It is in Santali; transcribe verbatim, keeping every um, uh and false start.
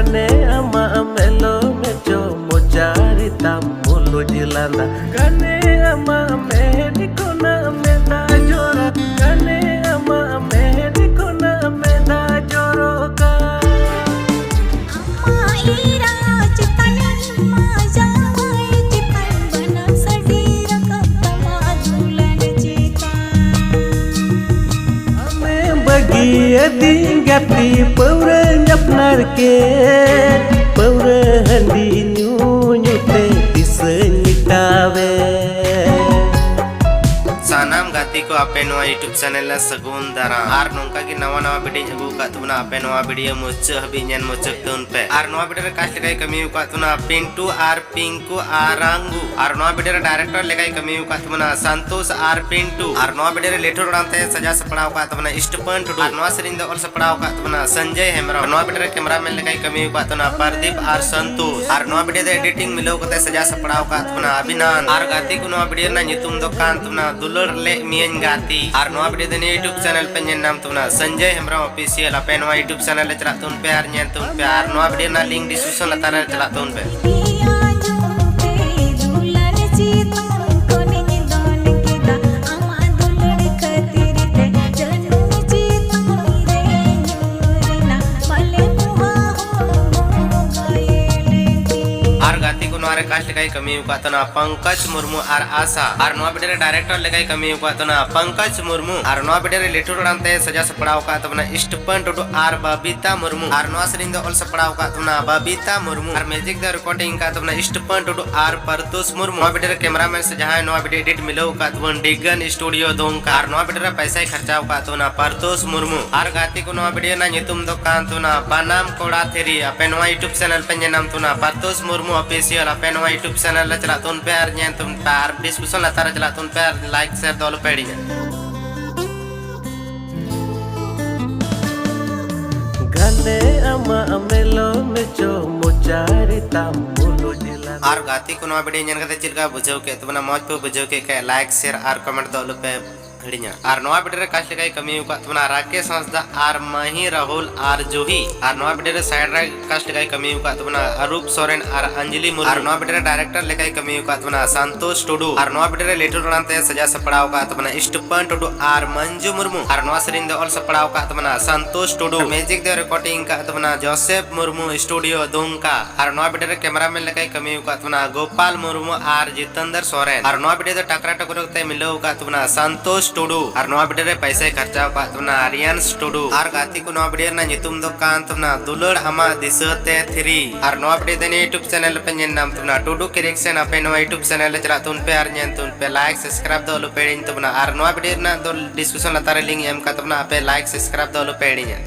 ᱜᱟᱱᱮ ᱟᱢᱟᱜ ᱢᱮᱞᱚ ᱢᱮᱪᱚ ᱢᱚᱪᱟᱨᱤ ᱛᱟᱢ ᱢᱩᱞᱩᱡ ᱞᱟᱸᱫᱟ᱾ ᱜᱟᱱᱮ ᱟᱢᱟᱜ ᱢᱮᱫ ᱠᱷᱚᱱᱟᱜ ᱢᱮᱫ ᱫᱟᱜ ᱡᱚᱨᱚ᱾ ᱜᱟᱱᱮ ᱟᱢᱟᱜ ᱢᱮᱫ ᱠᱷᱚᱱᱟᱜ ᱢᱮᱫ ᱫᱟᱜ ᱡᱚᱨᱚᱜ ᱠᱟᱱ᱾ ᱟᱢᱟᱜ ᱮᱨᱟ ᱪᱮᱛᱟᱱ ᱤᱧ ᱢᱟ ᱡᱟᱶᱟᱭ ᱪᱮᱛᱟᱱ ᱵᱟᱱᱟᱢ ᱥᱟᱰᱮ ᱨᱟᱠᱟᱵ ᱛᱟᱢᱟ ᱫᱩᱞᱟᱹᱲ ᱪᱮᱛᱟᱱ᱾ ᱟᱢᱮ ᱵᱟᱹᱜᱤᱭᱟᱹᱫᱤᱧ ᱜᱟᱛᱮ ᱯᱟᱹᱣᱨᱟᱹᱧ ᱟᱯᱱᱟᱨ ᱠᱮᱫ᱾ ᱯᱟᱹᱣᱨᱟᱹ ᱦᱟᱺᱰᱤ ᱧᱩ ᱧᱩ ᱛᱮ ᱫᱤᱥᱟᱹᱧ ᱢᱮᱴᱟᱣᱮᱫ᱾ ᱥᱟᱱᱟᱢ ᱜᱟᱛᱮ ᱠᱚ, ᱟᱯᱮ ᱱᱚᱣᱟ YouTube ᱪᱮᱱᱮᱞ ᱨᱮ ᱥᱟᱹᱜᱩᱱ ᱫᱟᱨᱟᱢ᱾ ᱟᱨ ᱱᱚᱝᱠᱟ ᱜᱮ ᱱᱟᱣᱟ ᱱᱟᱣᱟ ᱵᱷᱤᱰᱤᱭᱳᱧ ᱟᱹᱜᱩ ᱟᱠᱟᱫ ᱛᱟᱵᱚᱱᱟ, ᱟᱯᱮ ᱱᱚᱣᱟ ᱵᱷᱤᱰᱤᱭᱳ ᱢᱩᱪᱟᱹᱫ ᱦᱟᱹᱵᱤᱡ ᱧᱮᱞ ᱢᱩᱪᱟᱹᱫ ᱛᱟᱵᱚᱱ ᱯᱮ᱾ ᱟᱨ ᱱᱚᱣᱟ ᱵᱷᱤᱰᱤᱭᱳ ᱨᱮ ᱠᱟᱥᱴ ᱞᱮᱠᱟᱭ ᱠᱟᱹᱢᱤ ᱟᱠᱟᱫ ᱛᱟᱵᱚᱱᱟ ᱯᱤᱱᱴᱩ ᱟᱨ ᱯᱤᱝᱠᱩ ᱟᱨ ᱨᱟᱝᱜᱩ᱾ ᱟᱨ ᱱᱚᱣᱟ ᱵᱷᱤᱰᱤᱭᱳ ᱨᱮ ᱰᱟᱭᱨᱮᱠᱴᱚᱨ ᱞᱮᱠᱟᱭ ᱠᱟᱹᱢᱤ ᱟᱠᱟᱫ ᱛᱟᱵᱚᱱᱟ ᱥᱟᱱᱛᱳᱥ ᱟᱨ ᱯᱤᱱᱴᱩ᱾ ᱟᱨ ᱱᱚᱣᱟ ᱵᱷᱤᱰᱤᱭᱳ ᱨᱮ ᱞᱤᱴᱷᱩᱨ ᱟᱲᱟᱝ ᱛᱮ ᱥᱟᱡᱟᱣ ᱥᱟᱯᱲᱟᱣ ᱟᱠᱟᱫ ᱛᱟᱵᱚᱱᱟ ᱥᱴᱤᱯᱷᱟᱱ ᱴᱩᱰᱩ᱾ ᱟᱨ ᱱᱚᱣᱟ ᱥᱮᱨᱮᱧ ᱫᱚ ᱚᱞ ᱥᱟᱯᱲᱟᱣ ᱟᱠᱟᱫ ᱛᱟᱵᱚᱱᱟ ᱥᱚᱧᱡᱚᱭ ᱦᱮᱢᱵᱨᱚᱢ᱾ ᱱᱚᱣᱟ ᱵᱷᱤᱰᱤᱭᱳ ᱨᱮ ᱠᱮᱢᱨᱟᱢᱮᱱ ᱞᱮᱠᱟᱭ ᱠᱟᱹᱢᱤ ᱟᱠᱟᱫ ᱛᱟᱵᱚᱱᱟ ᱯᱨᱚᱫᱤᱯ ᱟᱨ ᱥᱚᱱᱛᱳᱥ᱾ ᱟᱨ ᱱᱚᱣᱟ ᱵᱷᱤᱰᱤᱭᱳ ᱫᱚ ᱮᱰᱤᱴᱤᱝ ᱢᱤᱞᱟᱹᱣ ᱠᱟᱛᱮ ᱥᱟᱡᱟᱣ ᱥᱟᱯᱲᱟᱣ ᱟᱠᱟᱫ ᱛᱟᱵᱚᱱᱟ ᱚᱵᱷᱤᱱᱟᱱ᱾ ᱟᱨ ᱜᱟᱛᱮ ᱠᱚ, ᱱᱚᱣᱟ ᱵᱷᱤᱰᱤᱭᱳ ᱨᱮᱱᱟᱜ ᱧᱩᱛᱩᱢ ᱫᱚ ᱠᱟᱱ ᱛᱟᱵᱚᱱᱟ ᱫᱩᱞᱟᱹᱲ ᱞᱮ ᱢᱤᱭᱟᱹᱧ ᱜᱟᱛᱮ᱾ ᱟᱨ ᱱᱚᱣᱟ ᱵᱷᱤᱰᱤᱭᱳ ᱫᱚ ᱱᱤᱭᱟᱹ YouTube ᱪᱮᱱᱮᱞ ᱯᱮ ᱧᱮᱞ ᱧᱟᱢ ᱛᱟᱵᱚᱱᱟ, ᱥᱚᱧᱡᱚᱭ ᱦᱮᱢᱵᱨᱚᱢ ᱚᱯᱷᱤᱥᱤᱭᱟᱞ᱾ ᱟᱯᱮ ᱱᱚᱣᱟ YouTube ᱪᱮᱱᱮᱞ ᱨᱮ ᱪᱟᱞᱟᱜ ᱛᱟᱵᱚᱱ ᱯᱮ ᱟᱨ ᱧᱮᱞ ᱛᱟᱵᱚᱱ ᱯᱮ᱾ ᱟᱨ ᱱᱚᱣᱟ ᱵᱷᱤᱰᱤᱭᱳ ᱨᱮᱱᱟᱜ ᱞᱤᱝᱠ ᱰᱤᱥᱠᱨᱤᱯᱥᱚᱱ ᱞᱟᱛᱟᱨ ᱨᱮ ᱪᱟᱞᱟᱜ ᱛᱟᱵᱚᱱ ᱯᱮ᱾ ᱫᱩᱞᱟᱹᱲ ᱪᱮᱛᱟᱱ ᱠᱷᱚᱱᱤᱧ ᱫᱚᱱ ᱠᱮᱫᱟ, ᱟᱢᱟᱜ ᱫᱩᱞᱟᱹᱲ ᱠᱷᱟᱹᱛᱤᱨ ᱛᱮ ᱡᱟᱹᱱᱩᱢ ᱪᱮᱛᱟᱱ ᱨᱮ ᱧᱩᱨ ᱮᱱᱟ, ᱯᱟᱞᱮ ᱯᱩᱦᱟ ᱦᱚᱲᱢᱚ ᱜᱷᱟᱭᱮᱞ ᱜᱮ᱾ ᱟᱨ ᱜᱟᱛᱮ ᱠᱚ, ᱱᱚᱣᱟ ᱨᱮ ᱠᱟᱥᱴ ᱞᱮᱠᱟᱭ ᱠᱟᱹᱢᱤ ᱟᱠᱟᱫ ᱛᱟᱦᱮᱱᱟ ᱯᱚᱝᱠᱚᱡᱽ ᱢᱩᱨᱢᱩ ᱟᱨ ᱟᱥᱟ᱾ ᱟᱨ ᱱᱚᱣᱟ ᱵᱷᱤᱰᱤᱭᱳ ᱨᱮ ᱰᱟᱭᱨᱮᱠᱴᱚᱨ ᱞᱮᱠᱟᱭ ᱠᱟᱹᱢᱤ ᱟᱠᱟᱫ ᱛᱟᱦᱮᱱᱟ ᱯᱚᱝᱠᱚᱡᱽ ᱢᱩᱨᱢᱩ᱾ ᱟᱨ ᱱᱚᱣᱟ ᱵᱷᱤᱰᱤᱭᱳ ᱨᱮ ᱞᱤᱴᱷᱩᱨ ᱟᱲᱟᱝ ᱛᱮ ᱥᱟᱡᱟᱣ ᱥᱟᱯᱲᱟᱣ ᱟᱠᱟᱫ ᱛᱟᱵᱚᱱᱟ ᱥᱴᱤᱯᱷᱟᱱ ᱴᱩᱰᱩ ᱟᱨ ᱵᱟᱵᱤᱛᱟ ᱢᱩᱨᱢᱩ᱾ ᱟᱨ ᱱᱚᱣᱟ ᱥᱮᱨᱮᱧ ᱫᱚ ᱚᱞ ᱥᱟᱯᱲᱟᱣ ᱟᱠᱟᱫ ᱛᱟᱵᱚᱱᱟ ᱵᱟᱵᱤᱛᱟ ᱢᱩᱨᱢᱩ᱾ ᱟᱨ ᱢᱤᱭᱩᱡᱤᱠ ᱫᱚ ᱨᱮᱠᱚᱨᱰᱤᱝ ᱟᱠᱟᱫ ᱛᱟᱵᱚᱱᱟ ᱥᱴᱤᱯᱷᱟᱱ ᱴᱩᱰᱩ ᱟᱨ ᱯᱟᱨᱛᱳᱥ ᱢᱩᱨᱢᱩ᱾ ᱱᱚᱣᱟ ᱵᱷᱤᱰᱤᱭᱳ ᱨᱮ ᱠᱮᱢᱨᱟᱢᱮᱱ ᱥᱮ ᱡᱟᱦᱟᱸᱭ ᱱᱚᱣᱟ ᱵᱷᱤᱰᱤᱭᱳ ᱮᱰᱤᱴ ᱢᱤᱞᱟᱹᱣ ᱟᱠᱟᱫ ᱛᱟᱵᱚᱱ ᱰᱤᱜᱟᱱ ᱥᱴᱩᱰᱤᱭᱳ ᱫᱩᱢᱠᱟ᱾ ᱟᱨ ᱱᱚᱣᱟ ᱵᱷᱤᱰᱤᱭᱳ ᱨᱮ ᱯᱟᱭᱥᱟᱭ ᱠᱷᱚᱨᱪᱟᱣ ᱟᱠᱟᱫ ᱛᱟᱵᱚᱱᱟ ᱯᱟᱨᱛᱳᱥ ᱢᱩᱨᱢᱩ᱾ ᱟᱨ ᱜᱟᱛᱮ ᱠᱚ, ᱱᱚᱣᱟ ᱵᱷᱤᱰᱤᱭᱳ ᱨᱮᱱᱟᱜ ᱧᱩᱛᱩᱢ ᱫᱚ ᱠᱟᱱ ᱛᱟᱵᱚᱱᱟ ᱵᱟᱱᱟᱢ ᱠᱚᱲᱟ ᱛᱷᱤᱨᱤ᱾ ᱟᱯᱮ ᱱᱚᱣᱟ YouTube ᱪᱮᱱᱮᱞ ᱯᱮ ᱧᱮᱞ ᱧᱟᱢ ᱛᱟᱵᱚᱱᱟ ᱯᱟᱨᱛᱳᱥ ᱢᱩᱨᱢᱩ ᱚᱯᱷᱤᱥᱤᱭᱟᱞ᱾ ᱟᱯᱮ ᱱᱚᱣᱟ YouTube ᱪᱮᱱᱮᱞ ᱨᱮ ᱪᱟᱞᱟᱜ ᱛᱟᱵᱚᱱ ᱯᱮ ᱟᱨ ᱧᱮᱞ ᱛᱟᱵᱚᱱ ᱯᱮ ᱟᱨ ᱰᱤᱥᱠᱨᱤᱯᱥᱚᱱ ᱞᱟᱛᱟᱨ ᱨᱮ ᱪᱟᱞᱟᱜ ᱛᱟᱵᱚᱱ ᱯᱮ ᱟᱨ ᱞᱟᱭᱤᱠ ᱥᱮᱭᱟᱨ ᱫᱚ ᱟᱞᱚ ᱯᱮ ᱦᱤᱲᱤᱧᱟ᱾ ᱜᱟᱱᱮ ᱟᱢᱟᱜ ᱢᱮᱞᱚ ᱢᱮᱪᱚ ᱢᱚᱪᱟᱨᱤ ᱛᱟᱢ ᱢᱩᱞᱩᱡ ᱞᱟᱸᱫᱟ᱾ ᱟᱨ ᱜᱟᱛᱮ ᱠᱚ, ᱱᱚᱣᱟ ᱵᱷᱤᱰᱤᱭᱳ ᱧᱮᱞ ᱠᱟᱛᱮ ᱪᱮᱫ ᱞᱮᱠᱟ ᱵᱩᱡᱷᱟᱹᱣ ᱠᱮᱫ ᱛᱟᱵᱚᱱᱟ? ᱢᱚᱡᱽ ᱯᱮ ᱵᱩᱡᱷᱟᱹᱣ ᱠᱮᱫ ᱠᱷᱟᱡ ᱞᱟᱭᱤᱠ, ᱥᱮᱭᱟᱨ ᱟᱨ ᱠᱚᱢᱮᱱᱴ ᱫᱚ ᱟᱞᱚ ᱯᱮ ᱦᱤᱲᱤᱧᱟ᱾ ᱟᱨ ᱱᱚᱣᱟ video ᱨᱮ cast ᱞᱮᱠᱟᱭ ᱠᱟᱹᱢᱤ ᱟᱠᱟᱫ ᱛᱟᱵᱚᱱᱟ ᱨᱟᱠᱮᱥ ᱦᱟᱸᱥᱫᱟ ᱟᱨ ᱢᱟᱹᱦᱤ ᱨᱟᱦᱩᱞ ᱟᱨ ᱡᱩᱦᱤ᱾ ᱟᱨ ᱱᱚᱣᱟ video ᱨᱮ side role cast ᱞᱮᱠᱟᱭ ᱠᱟᱹᱢᱤ ᱟᱠᱟᱫ ᱛᱟᱵᱚᱱᱟ ᱟᱨᱩᱯ ᱥᱚᱨᱮᱱ ᱟᱨ ᱟᱧᱡᱞᱤ ᱢᱩᱨᱢᱩ᱾ ᱟᱨ ᱱᱚᱣᱟ video ᱨᱮ director ᱞᱮᱠᱟᱭ ᱠᱟᱹᱢᱤ ᱟᱠᱟᱫ ᱛᱟᱵᱚᱱᱟ ᱥᱟᱱᱛᱳᱥ ᱴᱩᱰᱩ᱾ ᱟᱨ ᱱᱚᱣᱟ video ᱨᱮ ᱞᱤᱴᱩᱨ ᱟᱲᱟᱝ ᱛᱮ ᱥᱟᱡᱟᱣ ᱥᱟᱯᱲᱟᱣ ᱟᱠᱟᱫ ᱛᱟᱵᱚᱱᱟ ᱥᱴᱤᱯᱷᱟᱱ ᱴᱩᱰᱩ ᱟᱨ ᱢᱟᱱᱡᱩ ᱢᱩᱨᱢᱩ᱾ ᱟᱨ ᱱᱚᱣᱟ ᱥᱮᱨᱮᱧ ᱫᱚ ᱚᱞ ᱥᱟᱯᱲᱟᱣ ᱟᱠᱟᱫ ᱛᱟᱵᱚᱱᱟ ᱥᱟᱱᱛᱳᱥ ᱴᱩᱰᱩ᱾ ᱟᱨ music ᱫᱚ recording ᱟᱠᱟᱫ ᱛᱟᱵᱚᱱᱟ ᱡᱳᱥᱮᱯ ᱢᱩᱨᱢᱩ studio ᱫᱩᱢᱠᱟ᱾ ᱟᱨ ᱱᱚᱣᱟ video ᱨᱮ cameraman ᱞᱮᱠᱟᱭ ᱠᱟᱹᱢᱤ ᱟᱠᱟᱫ ᱛᱟᱵᱚᱱᱟ ᱜᱳᱯᱟᱞ ᱢᱩᱨᱢᱩ ᱟᱨ ᱡᱤᱛᱮᱱᱫᱨ ᱥᱚᱨᱮᱱ᱾ ᱟᱨ ᱱᱚᱣᱟ video ᱫᱚ ᱴᱟᱠᱨᱟ ᱴᱩᱠᱨᱟ ᱛᱮ ᱢᱤᱞᱟᱹᱣ ᱟᱠᱟᱫ ᱛᱟᱵᱚᱱᱟ ᱥᱟᱱᱛᱳᱥ ᱴᱩᱰᱩ᱾ ᱟᱨ ᱱᱚᱣᱟ video ᱨᱮ ᱯᱟᱭᱥᱟᱭ ᱠᱷᱚᱨᱪᱟ ᱟᱠᱟᱫ ᱛᱟᱵᱚᱱᱟ ᱟᱨᱭᱟᱱᱥ ᱴᱩᱰᱩ᱾ ᱟᱨ ᱜᱟᱛᱮ ᱠᱚ, ᱱᱚᱣᱟ video ᱨᱮᱱᱟᱜ ᱧᱩᱛᱩᱢ ᱫᱚ ᱠᱟᱱ ᱛᱟᱵᱚᱱᱟ ᱫᱩᱞᱟᱹᱲ ᱟᱢᱟᱜ ᱫᱤᱥᱟᱹ ᱛᱮ ᱛᱷᱨᱤ᱾ ᱟᱨ ᱱᱚᱣᱟ video ᱫᱚ ᱱᱤᱭᱟᱹ YouTube channel ᱨᱮᱯᱮ ᱧᱮᱞ ᱧᱟᱢ ᱛᱟᱵᱚᱱᱟ ᱴᱩᱰᱩ ᱠᱤ reaction᱾ ᱟᱯᱮ ᱱᱚᱣᱟ YouTube channel ᱨᱮ ᱪᱟᱞᱟᱜ ᱛᱟᱵᱚᱱ ᱯᱮ ᱟᱨ ᱧᱮᱞ ᱛᱟᱵᱚᱱ ᱯᱮ, like subscribe ᱫᱚ ᱟᱞᱚ ᱯᱮ ᱦᱤᱲᱤᱧ ᱛᱟᱵᱚᱱᱟ᱾ ᱟᱨ ᱱᱚᱣᱟ video ᱨᱮᱱᱟᱜ ᱫᱚ description ᱞᱟᱛᱟᱨ ᱨᱮ link ᱮᱢ ᱟᱠᱟᱫ ᱛᱟᱵᱚᱱᱟ, ᱟᱯᱮ like subscribe ᱫᱚ ᱟᱞᱚ ᱯᱮ ᱦᱤᱲᱤᱧᱟ᱾